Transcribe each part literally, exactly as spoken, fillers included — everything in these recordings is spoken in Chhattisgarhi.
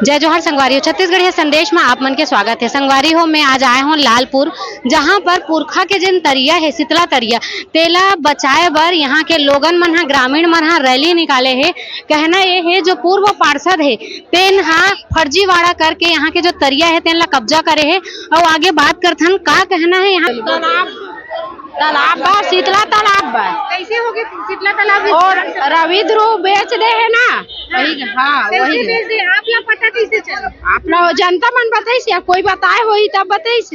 जय जोहार संगवारी हो, छत्तीसगढ़िया संदेश में आप मन के स्वागत है। संगवारी हो, मैं आज आए हूँ लालपुर, जहाँ पर पुरखा के जिन तरिया है, शीतला तरिया, तेला बचाए बर यहाँ के लोगन मन ह, ग्रामीण मन ह रैली निकाले हे। कहना ये हे, जो पूर्व पार्षद हे, तेन ह फर्जीवाड़ा करके यहाँ के जो तरिया हे, तेन ला कब्जा करे हे। अउ आगे बात करथन, का कहना हे यहाँ। तालाब, तालाब बा, शीतला तालाब बा। कैसे हो गए शीतला तालाब? और रविंद्र बेच दे हे ना, वही, हाँ, कैसे वही। बेच दे? आप ला पता कैसे चला? आप ला जनता मन बताइस या कोई बताए होही तब बताइस।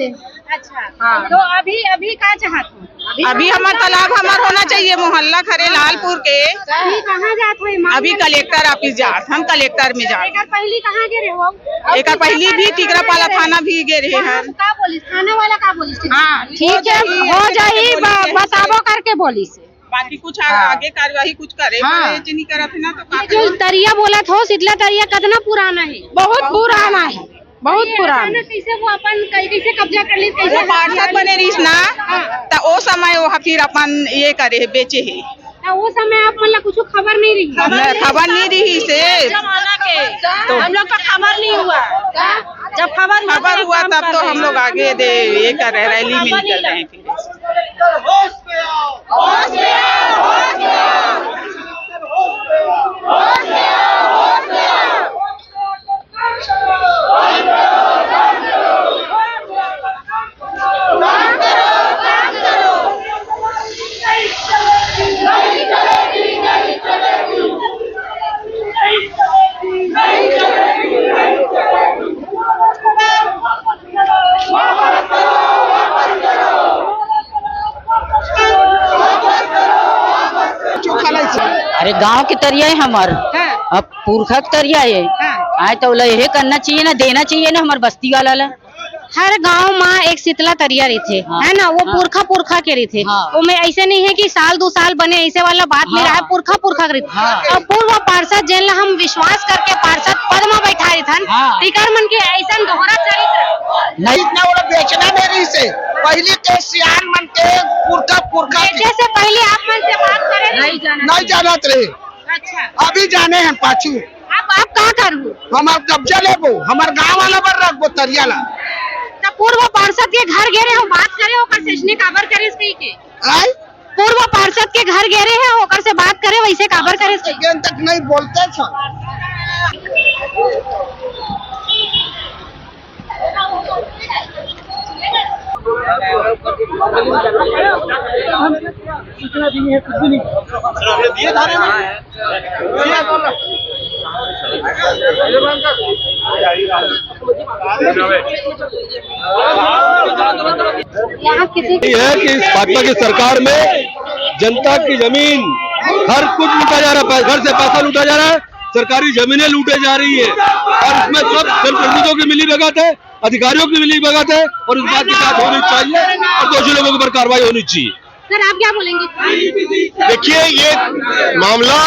अच्छा। हाँ। तो अभी, अभी का चाहत हो? अभी हमार तालाब हमार होना चाहिए, मोहल्ला खरे लालपुर के। अभी कहाँ जात हो मामला? अभी कलेक्टर ऑफिस जात, हम कलेक्टर में जात। एकर पहली कहाँ गे रहे हो? एकर पहली भी टिकरापाला थाना भी गे रहे हैं। का बोलिस? थाना वाला का बोलिस? हाँ, ठीक है, हो जाही, ब-, बताबो करके बोलिस। बाकी कुछ आ-, हाँ। आगे कार्यवाही कुछ करे, हाँ। करे जे नहीं करत है ना, तो का ये जो करे? तरिया बोलत हो, शीतला तरिया कितना पुराना है? बहुत पुराना है, बहुत ये पुराना। अचानक कैसे वो अपन कै-, कैसे कब्जा कर ली, कैसे वो पार्षद बने रहीस ना, हाँ। त ओ समय वो फिर अपन ये करे है, बेचे है। त वो समय आप मतलब कुछ खबर नहीं रही? न, खबर नहीं रही से। जमाना के, तो हम लोग का खबर नहीं हुआ। जब खबर हुआ, खबर तब हुआ, काम तब कर तो रहे हम लोग हैं। आगे दे, ये कर रहे, रैली में निकल रहे हैं। अरे, गांव के तरिया है हमर। हाँ। अब पुरखा के तरिया है। हाँ। आए तो ओला यही करना चाहिए ना, देना चाहिए ना हमर बस्ती वाला ला। हर गांव मा एक शीतला तरिया रहिथे, हाँ। है ना, वो हाँ। पुरखा पुरखा के रहिथे। हाँ। ओमे ऐसे नहीं है कि साल दो साल बने, ऐसे वाला बात नहीं हाँ। रहा है, पुरखा पुरखा के रहिथे। हाँ। अब पूर्व पार्षद जेन ला हम विश्वास करके पार्षद पद मा बैठा रहिथन, हाँ। तिकर मन के ऐसन दोहरा चरित्र। नहीं, इतना वो बेचना नहीं रहिसे, पहली के सियान मन के पुरखा पुरखा के। बेचे से पहले आप मन से बात करे नहीं जानत रहे। अच्छा। अभी जाने हैं पाछू। आप, आप का करबो? हमार कब्जा लेबो, हमार गांव वाला बर रखबो तरिया ला। त पूर्व पार्षद के घर गे रहे हो, बात करे, ओकर से इसने काबर करे सही के? आय? पूर्व पार्षद के घर गे रहे हो, ओकर से बात करे, वैसे काबर करे सही? गेंद तक नहीं बोलते छ। यहाँ किसी ये है कि इस भाजपा की सरकार में जनता की जमीन, हर कुछ लूटा जा रहा है, घर से पैसा लूटा जा रहा है, सरकारी जमीनें लूटे जा रही है और इसमें सब जनप्रतिनिधियों की मिली भगत है, अधिकारियों की मिली भगत है और इस बात की जांच होनी चाहिए और दोषी लोगों के ऊपर कार्रवाई होनी चाहिए। सर, आप क्या बोलेंगे? देखिए, ये मामला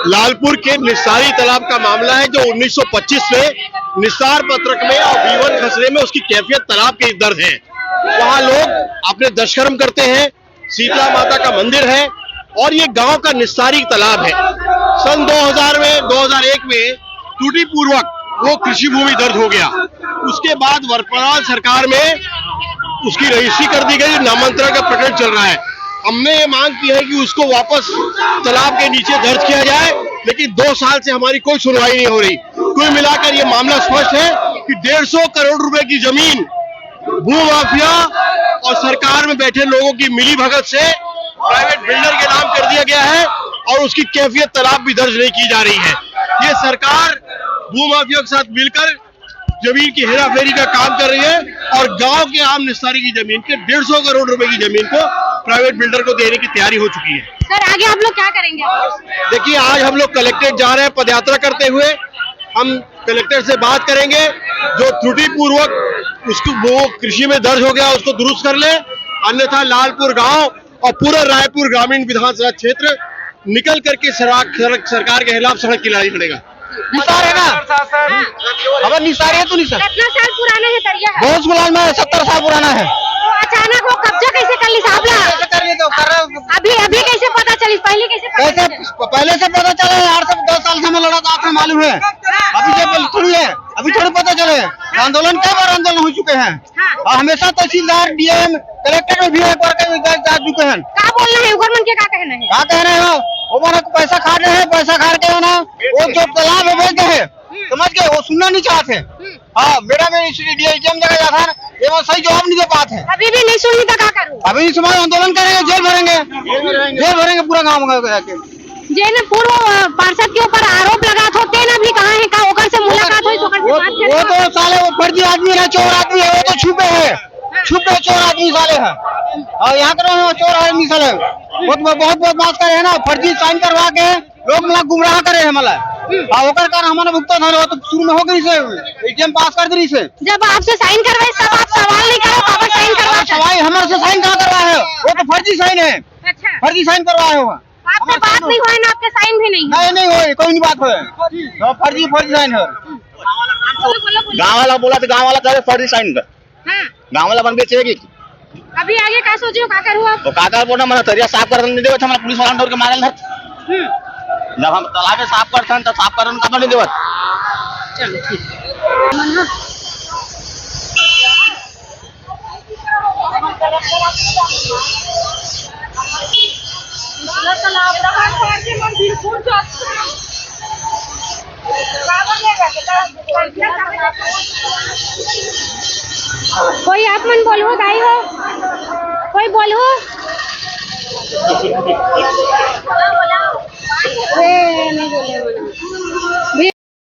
लालपुर के निस्सारी तालाब का मामला है, जो उन्नीस सौ पच्चीस में निस्सार पत्रक में और बीवन खसरे में उसकी कैफियत तालाब के दर्ज है। वहाँ लोग अपने दुष्कर्म करते हैं, शीतला माता का मंदिर है और ये गांव का निस्सारी तालाब है। सन दो हज़ार में, दो हज़ार एक में त्रुटिपूर्वक वो कृषि भूमि दर्ज हो गया। उसके बाद वर्तमान सरकार में उसकी रजिस्ट्री कर दी गई, नामांतरण का प्रकरण चल रहा है। हमने ये मांग की है कि उसको वापस तालाब के नीचे दर्ज किया जाए, लेकिन दो साल से हमारी कोई सुनवाई नहीं हो रही। कुल मिलाकर ये मामला स्पष्ट है कि डेढ़ सौ करोड़ रुपए की जमीन भूमाफिया और सरकार में बैठे लोगों की मिलीभगत से प्राइवेट बिल्डर के नाम कर दिया गया है और उसकी कैफियत तालाब भी दर्ज नहीं की जा रही है। ये सरकार भूमाफिया के साथ मिलकर जमीन की हेराफेरी का काम कर रही है और गांव के आम निस्तारी की जमीन के डेढ़ सौ करोड़ रुपए की जमीन को प्राइवेट बिल्डर को देने की तैयारी हो चुकी है। सर, आगे आप लोग क्या करेंगे? देखिए, आज हम लोग कलेक्ट्रेट जा रहे हैं पदयात्रा करते हुए। हम कलेक्टर से बात करेंगे, जो त्रुटिपूर्वक उसको, वो कृषि में दर्ज हो गया, उसको दुरुस्त कर ले, अन्यथा लालपुर गांव और पूरा रायपुर ग्रामीण विधानसभा क्षेत्र निकल करके सड़क, सड़क, सरकार के खिलाफ सड़क की लड़ाई लड़ेगा। निसार है ना? हाँ। अब निसार है तो निसार। कितना साल पुराना है तरिया है? बहुत पुराना है, सत्तर साल पुराना है। तो अचानक वो कब्जा कैसे कर ली साहब ला? कैसे कर ली तो कर रहा हूँ। अभी, अभी कैसे पता चली? पहले कैसे पता कैसे चली? प-, पहले से पता चला है यार, सब दस साल से मैं लड़ा था, आपको मालूम है। हाँ। अभी ये बोल थोड़ी है, अभी थोड़ी पता चले। आंदोलन कई बार आंदोलन हो चुके हैं। हाँ। और हमेशा तहसीलदार, डीएम, कलेक्टर में भी एक बार कई बार जा चुके हैं। का बोलना है, ओकर मन के का कहना है? का कह रहे हो? वो मन पैसा खा रहे हैं, पैसा खा के है ना, वो जो तालाब है बेच दे है, हम्म। समझ गए, वो सुनना नहीं चाहते। हम्म। हाँ, मेरा में इसलिए डीएम जगह जाता है ना, ये वो सही जवाब नहीं दे पाते हैं। अभी भी नहीं सुननी तो का करूँ? अभी नहीं सुना, आंदोलन करेंगे, जेल भरेंगे, जेल भरेंगे पूरा गाँव में जाके। जेन पूर्व, अ, पार्षद के ऊपर आरोप लगात हो, तेन अभी कहाँ है? का ओकर से मुलाकात होइस, ओकर से वो, बात वो करे? तो साले वो फर्जी आदमी है, चोर आदमी है, वो तो छुपे है, हाँ। छुपे चोर आदमी साले है। और यहाँ करो वो चोर आदमी साले, बहुत, बहुत, बहुत बदमाश करे है ना, फर्जी साइन करवा के लोग मला गुमराह करे है मला। हम्म। और ओकर कारण हमारा भुगतान हो, वो तो शुरू में हो गई से, एटीएम पास कर दी से। जब आपसे साइन करवाए तब आप सवाल नहीं करो, काबर साइन करवा? सवाल हमारे से साइन कहाँ करवा है? वो तो फर्जी साइन है। अच्छा। फर्जी साइन करवा है वो। आपसे बात नहीं हुआ है ना, आपके साइन भी नहीं है? नहीं, नहीं हुआ, कोई नहीं बात हुआ है। हाँ, फर्जी, फर्जी साइन है। बोलो, बोलो, बोलो। गाँव वाला बोला तो गाँव वाला करे फर्जी साइन कर। हाँ। गाँव वाला मन बेचेगी। अभी आगे का सोचे हो, का करूँ आप? वो का कर बोलना, मैं तरिया साफ कर नहीं देवे, हमारा पुलिस वाला डर के मारे धर। हम्म। जब हम तालाब में साफ करते हैं, तब साफ करने का नहीं देवत। चलो, ठीक। कोई आप मन बोलहू, दाई हो, कोई बोलहू। ए, नहीं बोले, बोले।